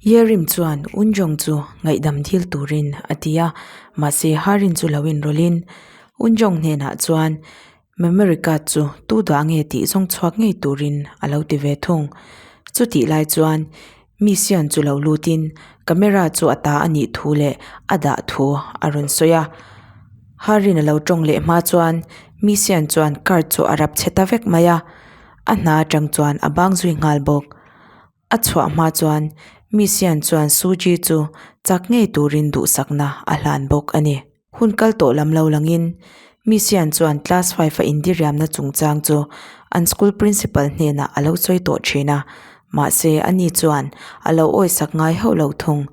Yerim chuan Unjong chu ngaihdam dil turin a ti a, mahse Harin chu lo inrawlhin Unjong hnenah chuan Memory card chu tu dah nge tih zawng chhuak ngei turin a lo ti ve thung. Chutih lai chuan mi sian chu lo lutin camera chu a ta a nih thu leh a dah thu a rawn sawi a. Harin a lo tawng leh hma chuan mi sian chuan card chu a rap chhe ta vek mai a, a hna atang chuan a bang zui nghal bawk. A chhuah hma chuan mi sian chuan Suji chu chak ngei turin duhsakna a hlan bawk a ni. Hun kal tawh lam lo langin mi sian chuan class five a indiriamna chungchang chu an school principal hnenah a lo sawi tawh thin a, mahse ani chuan a lo awisak ngai hauh lo thung.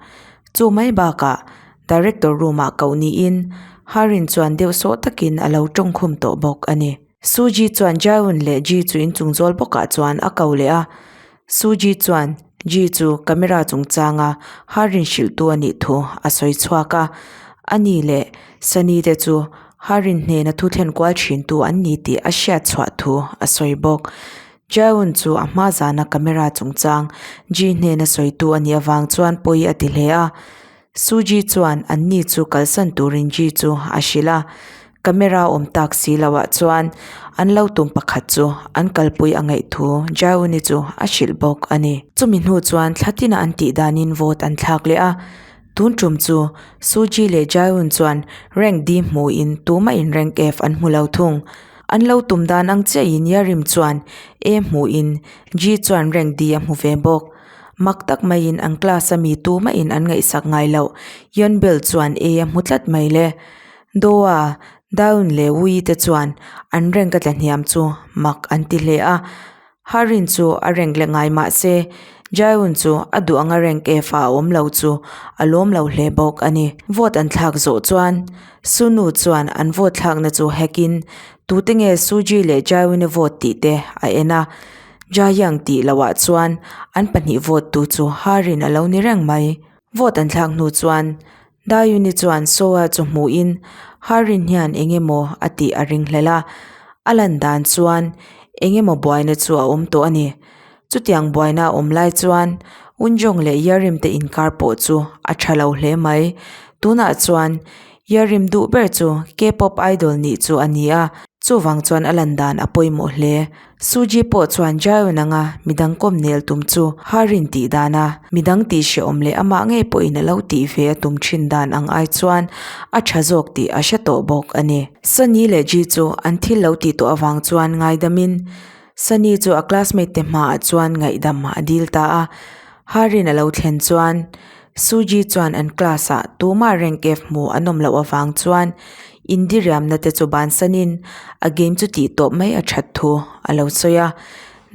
Chu mai bakah director room ah koh niin Harin chuan deuh sawh takin a lo tawngkhum tawh bawk a ni. Suji chuan Jaeun leh Ji chu inchung zawl bawkah chuan a ko leh a, Suji chuan Ji chu camera chungchanga Harin hrilhtu a nih thu a sawi chhuak a, ani leh Sunny te chu Harin hnena thu thlen kual thintu an ni tih a hriat chhuah thu a sawi bawk. Jaeun chu a hma zana camera chungchang Ji hnena sawitu a nih avang chuan pawi a ti hle a. Suji chuan anni chu kalsan turin Ji chu a hrilh a, camera awm tak si loah chuan an lo tum pakhat chu an kalpui a ngaih thu Jaeun-i chu a hrilh bawk a ni. Chumi hnu chuan thla tina an tih danin vote an thlak leh a, tun tum chu Suji leh Jaeun chuan rank D hmuin tumahin rank F an hmu lo thung. An lo tum dan ang chiahin Yerim chuan A hmuin Ji chuan rank D a hmu ve bawk. Mak tak maiin an class a mi tumahin an ngaihsak ngai loh. Yeonbel chuan A a hmu tlat mai le. Doa, Daeun leh Wee te chuan an rank a tla hniam chu mak an ti hle a. Harin chu a rank leh ngai mah se Jaeun chu a duh anga rank F ah a awm lo chu a lawm lo hle bawk a ni. Vote an thlak zawh chuan Sunu chuan an vote thlakna chu hack in tute nge Suji leh Jaeun-i vote tih te a en a. Jaehyung tih loh ah chuan an pahnih vote tu chu Harin a lo ni reng mai. Vote an thlak hnu chuan Dayuni chuan Soa chu hmuhin Harin hian eng emaw a tih a ringhlel a, a lan dan chuan eng emaw buaina chu a awm tawh a ni. Chutiang buaina a awm lai chuan Unjong leh Yerim te inkar pawh chu a tha lo hle mai. Tunah chuan Yerim duh ber chu K-pop idol nih chu a ni a, chuvang chuan a lan dan a pawimawh hle. Suji pawh chuan Jaehyun anga midang kawm nel tum chu Harin tih dan a, midang tih hrehawm leh amah ngei pawhin a lo tih ve a tum thin dan ang ai chuan a tha zawk tih a hre tawh bawk a ni. Sunny leh Ji chu an thil lo tih tawh avang chuan ngaidamin Sunny chu a classmate te hmaah chuan ngaihdam a dil ta a, Harin a lo thlen chuan Suji chuan an class ah tumah rank F hmu an awm loh avang chuan Indiriamna te chu bansanin a game chu tih tawp mai a that thu a lo sawi a.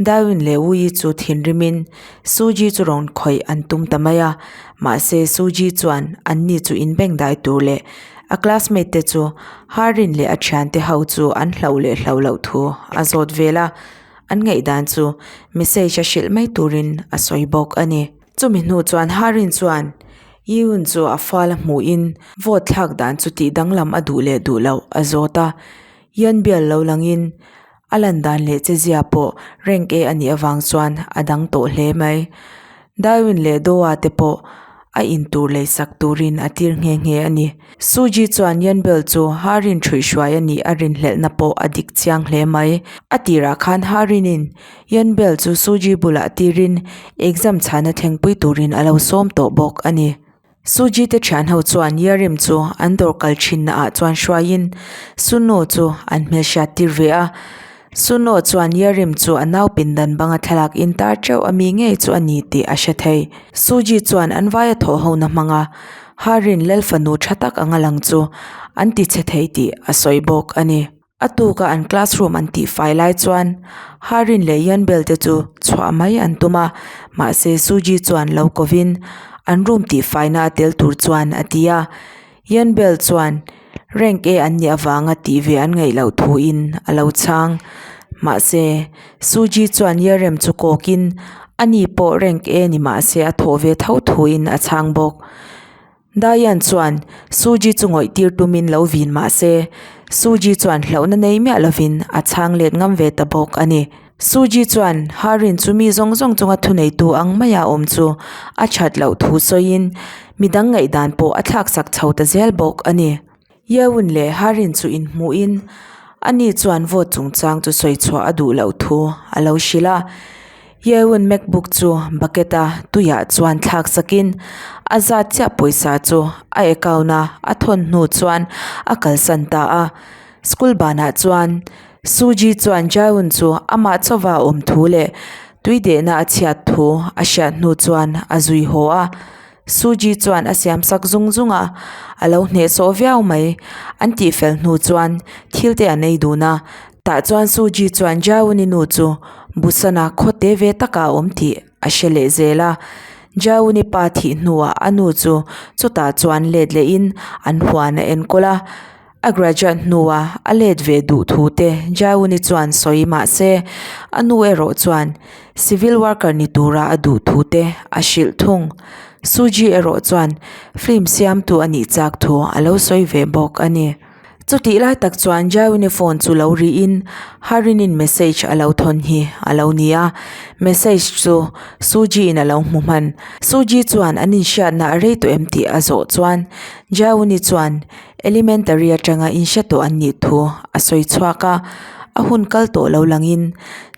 Darwin leh Wui chu thinrimin Suji chu rawn khawih an tum ta mai a, mahse Suji chuan anni chu inbeng dai tur leh a classmate te chu Harin leh a thiante ho chu an hlauh leh hlauh loh thu a zawt vel a, an ngaihdan chu message a hrilh mai turin a sawi bawk a ni. Chumi hnu chuan Harin chuan Yiyun chu a fal a hmuhin vote thlak dan chu tih danglam a duh leh duh loh a zawt a. Yanbial lo langin a lan dan leh chezia pawh rank A a nih avang chuan a dang tawh hle mai. Darwin leh Doa te pawh a in tur leisak turin a tir nghe nghe a ni. Suji chuan Yanbel chu Harin ṭhuihhruai a nih a rinhlelhna pawh a dik chiang hle mai. A tirah khan Harinin Yanbel chu Suji bulah tirin exam chhana thlengpui turin a lo sawm tawh bawk a ni. Suji te thian ho chuan Yerim chu an dawr kal thinna ah chuan hruaiin Sunoo chu an hmelhriat tir ve a. Sunoo chuan Yerim chu a nau pindan banga thlalak in tar teuh a mi ngei chu a ni tih a hre thei. Suji chuan an vaia thawh ho na hmanga Harin lal fanu tha tak anga lang chu an ti chhe thei tih a sawi bawk a ni. A tuka an classroom an tih fai lai chuan Harin leh Yanbel te chu chhuah mai an tum a, mahse Suji chuan lo kovin an room tih faina a tel tur chuan a ti a. Yanbel chuan rank A an nih avanga tih ve an ngaih loh thuin a lo chhang. Mahse Suji chuan Yerem chu kawkin ani pawh rank A ni mahse a thawh ve tho thuin a chhang bawk. Diane chuan Suji chu ngawih tir tumin lo vin mah se, Suji chuan hlauhna nei miah lovin a chhang let ngam ve ta bawk a ni. Suji chuan Harin chu mi zawng zawng chunga thuneitu ang maia awm chu a that loh thu sawiin midang ngaihdan pawh a thlaksak chho ta zel bawk a ni. Yeun leh Harin chu inhmuhin ani chuan vote chungchang chu sawi chhuah a duh loh thu a lo hrilh a. Yeun MacBook chu bucket a tuiah chuan thlak sakin a zat chiah pawisa chu a account a a thawn hnu chuan a kalsan ta a. School banah chuan Suji chuan Jaeun chu amah chauva a awm thu leh tui dehna a chhiat thu a hriat hnu chuan a zui haw a. Suji chuan a siam sak zung zung a, a lo hnehsawh viau mai. An tihfel hnu chuan thil te an ei dun a, tah chuan Suji chuan Jaeun-i nu chu Busan-a khawte ve takah a awm tih a hre leh zel a. Jaeun-i pa thih hnuah a nu chu chutah chuan let lehin an huan a enkawl a. A graduate hnua a let ve duh thu te Jaeun-i chuan sawi mah se, a nu erawh chuan civil worker ni tura a duh thu te a hrilh thung. Suji erawh chuan film siamtu a nih chak thu a lo sawi ve bawk a ni. Chutih lai tak chuan Jaeun-i phone chu lo rihin Harin-in message a lo thawn hi a lo ni a, message chu Suji-in a lo hmu hman. Suji chuan an inhriatna a rei tawh em tih a zawh chuan Jaeun-i chuan Elementary atanga inhre tawh an nih thu a sawi chhuak a, a hun kal tawh lo langin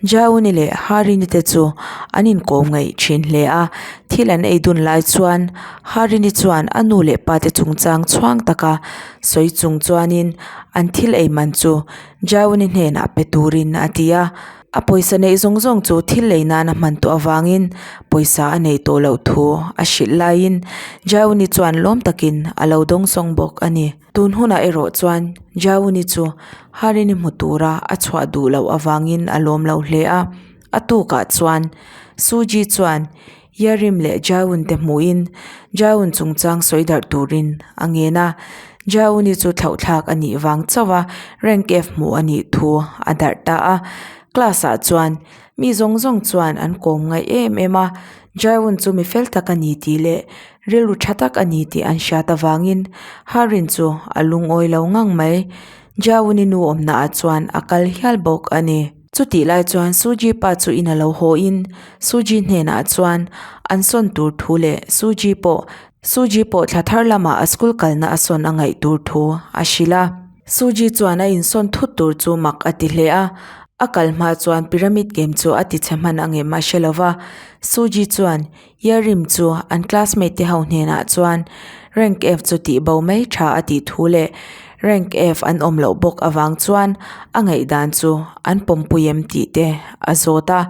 Jauni leh Harini te chu an inkawm ngaih thin hle a, thil an ei dun lai chuan Harini chuan a nu leh pa te chungchang chhuang taka sawi chung chuanin an thil ei man chu Jauni hnenah pe turin a ti a. A pawisa neih zawng zawng chu thil lei nan a hman tawh avangin pawisa a neih tawh loh thu a hrilh laiin Jauni chuan lawm takin a lo dawngsawng bawk a ni. Tun hunah erawh chuan Jauni chu Harini hmu tura a chhuah duh loh avangin a lawm lo hle a, a tukah chuan Suji chuan Yerim leh Jaeun te hmuhin Jaeun chungchang sawi darh turin a ngen a, Jaeun-i chu thlauhthlak a nih vang chauh a rank F hmuh a nih thu a darh ta a. Class ah chuan mi zawng zawng chuan an kawm ngaih em em a, Jaeun chu mi fel tak a ni tih leh rilru tha tak a ni tih an hriat avangin Harin chu a lungawi lo ngang mai. Jaeun-i nu awmna ah chuan a kal hial bawk a ni. Chutih lai chuan Suji pa chu in a lo haw in Suji hnenah chuan an sawn tur thu leh Suji pawh Suji pawh thla thar lamah a school kalna a sawn a ngaih tur thu a hrilh a. Suji chuan a insawn thut tur chu mak a ti hle a, a kal hma chuan pyramid game chu a ti chhe hman angem a hre lova. Suji chuan Yerim chu an classmate te ho hnenah chuan rank F chu tih bo mai tha a tih thu leh rank F an awm loh bawk avang chuan a ngaihdan chu an pawmpui em tih te a zawt a.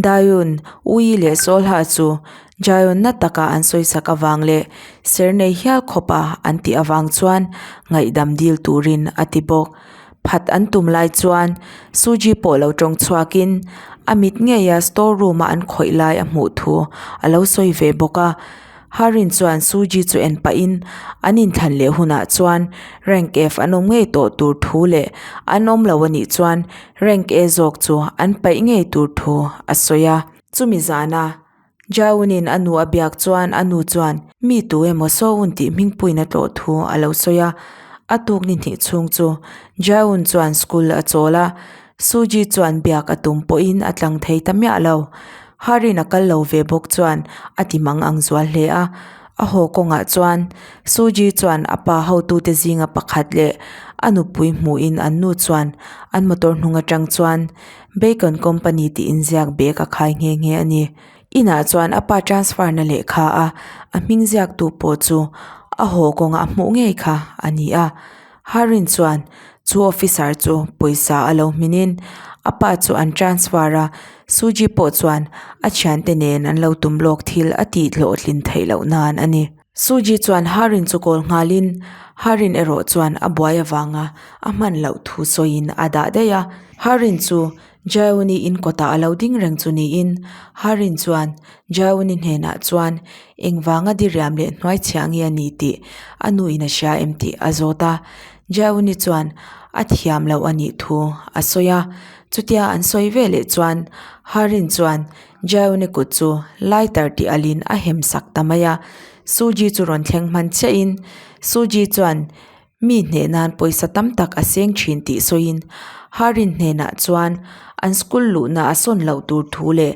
Dayun, Ui leh Solha chu Jaeun na taka an sawisak avang leh ser nei hial khawpa an tih avang chuan ngaihdam dil turin a ti bawk. Phat an tum lai chuan Suji pawh lo tawng chhuakin a mit ngeia store room a an khawih lai a hmuh thu a lo sawi ve bawk a. Harin chuan Suji chu en pahin an inthlan leh hunah chuan rank F an awm ngei tawh tur thu leh an awm lo anih chuan rank A zawk chu an paih ngei tur thu a sawi a. Chumi zana Jaeun-in a nu a biak chuan a nu chuan mi tu emaw Soun tih hmingpuiin a tlawh thu a lo sawi a. A tuk ni hnih chhung chu Jaeun chuan school a chawl a, Suji chuan biak a tum pawhin a tlang thei ta miah lo. Harin a kal lo ve bawk chuan a ti mang ang zual hle a. A haw kawngah chuan Suji chuan a pa hotute zinga pakhat leh a nupui hmuhin an nu chuan an motor hnung atang chuan Bacon Company tih inziak bag a khai nghe nghe a ni. Inah chuan a pa transfer na lehkha a, a hming ziaktu pawh chu a haw kawnga a hmuh ngei kha a ni a. Harin chuan chu officer chu pawisa a lo hminin a pa chu an transfer a, Suji pawh chuan a thiante nen an lo tum lawk thil a tih hlawhtlin theih loh nan a ni. Suji chuan Harin chu kawl nghalin Harin erawh chuan a buai avanga a hman loh thu sawiin a dah daih a. Harin chu Jaeuni in kawtah a lo ding reng chu niin Harin chuan Jaeuni hnenah chuan engvanga diriam leh hnuai chhiah nge a ni tih a nu in a hria em tih a zawt a. Jaeuni chuan a thiam loh a nih thu a sawi a. Chutia an sawi veleh chuan Harin chuan Jaeuni kut chu lighter tih alin a hem sak ta mai a, Suji chu rawn thleng hman chiahin Suji chuan. Mi hneh nan pawisa tam tak a seng thin tih sawiin Harin hnenah chuan an school luhna a sawn loh tur thu leh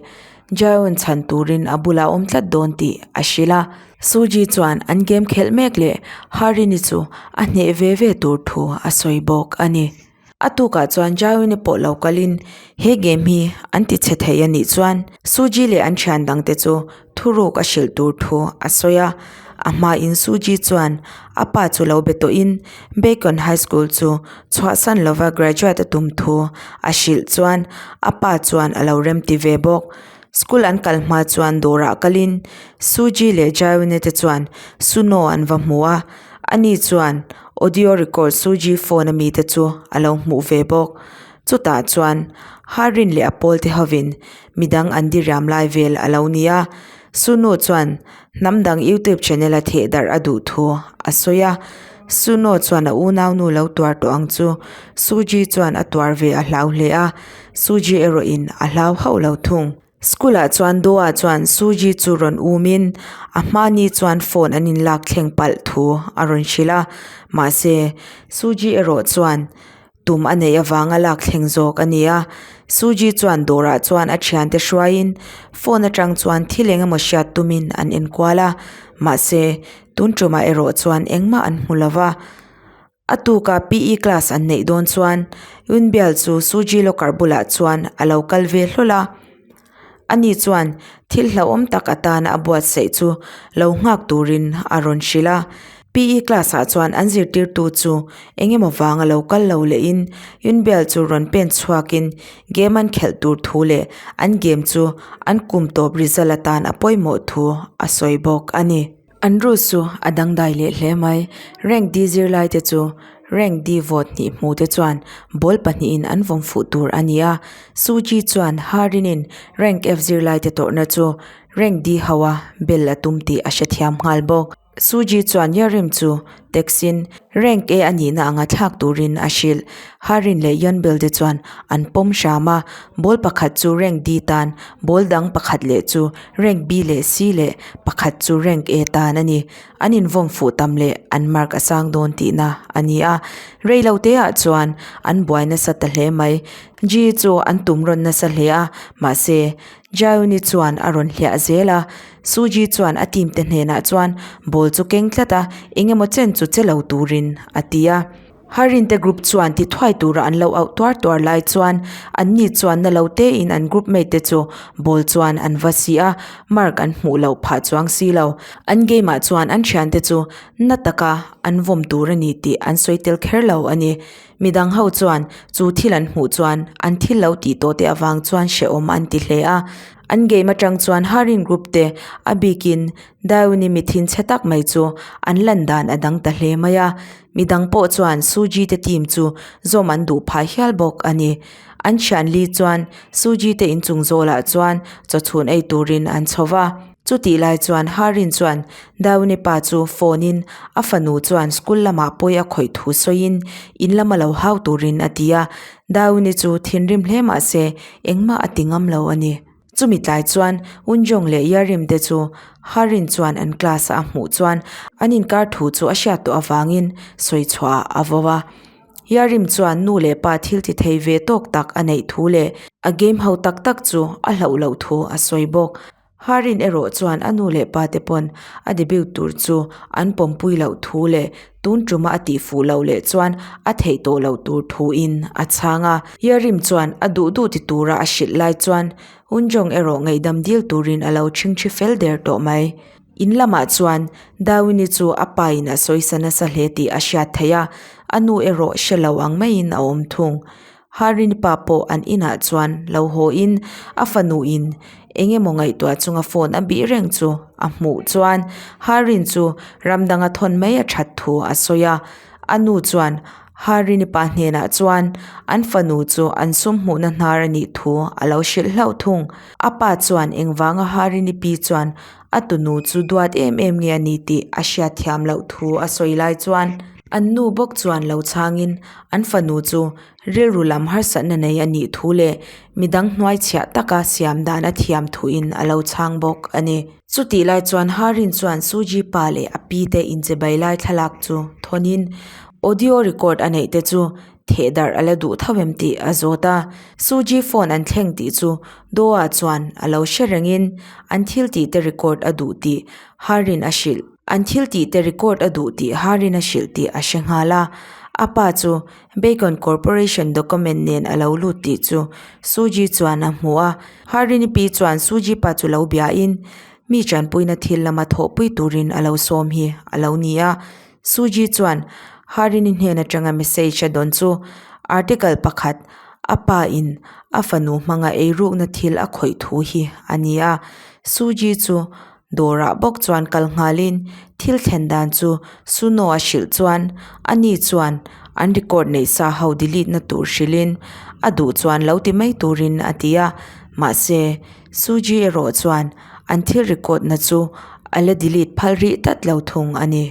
Jaehyun chhan turin a bulah a awm tlat dawn tih a hrilh a. Suji chuan an game khelh mek leh Harini chu a hneh ve ve tur thu a sawi bawk a ni. A tukah chuan Jaehyun-i pawh lo kalin he game hi an ti chhe thei a nih chuan Suji leh an thian dangte chu thuruk a hrilh tur thu a sawi a. A hmain Suji chuan a pa chu lo be tawhin Bacon High School chu chhuahsan lova graduate a tum thu a hrilh chuan a pa chuan a lo remti ve bawk. School an kal hma chuan dawrah kalin Suji leh Jaehyun-i te chuan Suno an va hmu a. Ani chuan audio record Suji phone ami te chu a lo hmuh ve bawk. Chutah chuan Harin leh a pawl te hovin midang an diriam lai vel a lo ni a. Sunu chuan hnam dang youtube channel a theh darh a duh thu a sawi a. Suno chuan a unaunu lo tuar tawh ang chu Suji chuan a tuar ve a hlau hle a. Suji erawhin a hlau hauh lo thung. School ah chuan Doa chuan Suji chu rawn um in a hmani chuan phone an in lak thleng palh thu a rawn hrilh a, mahse Suji erawh chuan tum a neih avanga lak thleng zawk a ni a. Suji chuan dawrah chuan a thiante hruaiin phone atang chuan thil eng emaw hriat tumin an enkual a, mahse tun tumah erawh chuan engmah an hmu lova. A tuka PE class an neih dawn chuan Yunbial chu Suji locker bulah chuan a lo kal ve hlawl a. Ani chuan thil hlauhawm tak atana a buatsaih chu lo nghak turin a rawn hrilh a. PE class ah chuan an zirtirtu chu eng emaw vanga lo kal lo lehin Yunbial chu rawn pen chhuakin game an khelh tur thu leh an game chu an kum tawp result atan a pawimawh thu a sawi bawk a ni. An rules chu a dangdai leh hle mai. Rank D zirlai te chu rank D vote hnih hmu te chuan ball pahnihin an vawm fuh tur a ni a. Suji chuan Harinin rank F zirlai te tawrhna chu rank D ho a bel a tum tih a hrethiam nghal bawk. Suji chuan Yerim chu text in rank A a nihna anga thlak turin a hrilh. Harin leh Yeonbel te chuan an pawm hram a, ball pakhat chu rank D tan, ball dang pakhat leh chu rank B leh C leh pakhat chu rank A tan a ni. An invawm fuh tam leh an mark a sang dawn tihna a ni a. Rei lo te ah chuan an buai nasa ta hle mai. G chu an tum rawn nasa hle a, mahse Jayuni chuan a rawn hliah zel a. Suji chuan a team te hnenah chuan ball chu keng tlat a, eng emaw chen chu che lo turin a ti a. Harin te group chuan ti thuai tura an lo auh tuar tuar lai chuan anni chuan na lo te in an group mate te chu ball chuan an va si a, mark an hmuh loh phah chuang si lo. An game ah chuan an thian te chu na taka an vawm tur a ni tih an sawi tel kher lo a ni. Midang ho chuan chu thil an hmuh chuan an thil lo tih tawh te avang chuan hrehawm an ti hle a. An game atang chuan Harin group te a bikin Daewni mithin chhe tak mai chu an lan dan a dang ta hle mai a. Midang pawh chuan Suji te team chu zawm an duh phah hial bawk a ni. An thian li chuan Suji te inchung zawlah chuan chawchhun ei turin an chho va. Chutih lai chuan Harin chuan Dauni pa chu phone in a fanu chuan school lamah pawi a khawih thu sawiin in lama lo hau turin a ti a. Dauni chu thinrim hle mah se engmah a ti ngam lo a ni. Chumi tlai chuan Unjong leh Yarim te chu Harin chuan an class a hmuh chuan an inkar thu chu a hriat tawh avangin sawi chhuah a vo a. Yarim chuan nu leh pa thil ti thei ve tawk tak a neih thu leh a game ho tak tak chu a hlauh loh thu a sawi bawk. Harin erawh chuan a nu leh pa te pawn a debut tur chu an pawmpui loh thu leh tun tuma a tih fuh loh leh chuan a theih tawh loh tur thuin a chhang a. Yerim chuan a duh duh ti tura a hrilh lai chuan Hunjong erawh ngaihdam dil turin a lo chhingchhi fel der tawh mai. In lamah chuan Dawini chu a pa in a sawisa nasa hle tih a hriat theih a, a nu erawh hre lo ang maiin a awm thung. Harini pa pawh an inah chuan lo haw in a fanu in eng emaw ngaihtuah chunga phone a bih reng chu a hmuh chuan Harin chu ram danga thawn mai a that thu a sawi a. A nu chuan Harini pa hnenah chuan an fanu chu an sum hmuhna hnar a nih thu a lo hrilh hlauh thung. A pa chuan engvanga Harini pi chuan a tunu chu duat em em nge a ni tih a hriat thiam loh thu a sawi lai chuan an nu bawk chuan lo chhangin an fanu chu rilru lam harsatna nei a nih thu leh midang hnuai chhiah taka siam dan a thiam thuin a lo chhang bawk a ni. Chutih lai chuan Harin chuan Suji pa leh a pi te inchebai lai thlalak chu thawnin. Audio record a neih te chu theh darh a la duh tho em tih a zawt a. Suji phone an thleng tih chu Doa chuan a lo hre rengin an thil tih te record a duh tih Harin a hrilh. An thil tih te record a duh tih Harin a hrilh tih a hre nghal a. A pa chu Bacon Corporation document nen a lo lut tih chu Suji chuan a hmu a. Harini pi chuan Suji pa chu lo biain mi tanpuina thil lama thawhpui turin a lo sawm hi a lo ni a. Suji chuan Harini hnen atanga message a dawn chu article pakhat a pa in a fanu hmanga eirukna thil a khawih thu hi a ni a. Suji chu dawrah bawk chuan kal nghalin thil thlen dan chu Suno a hrilh chuan ani chuan an record neih sa ho delete na tur hrilhin a duh chuan lo ti mai turin a ti a. Mahse Suji erawh chuan an thil record na chu a la delete phal rih tlat lo thung a ni.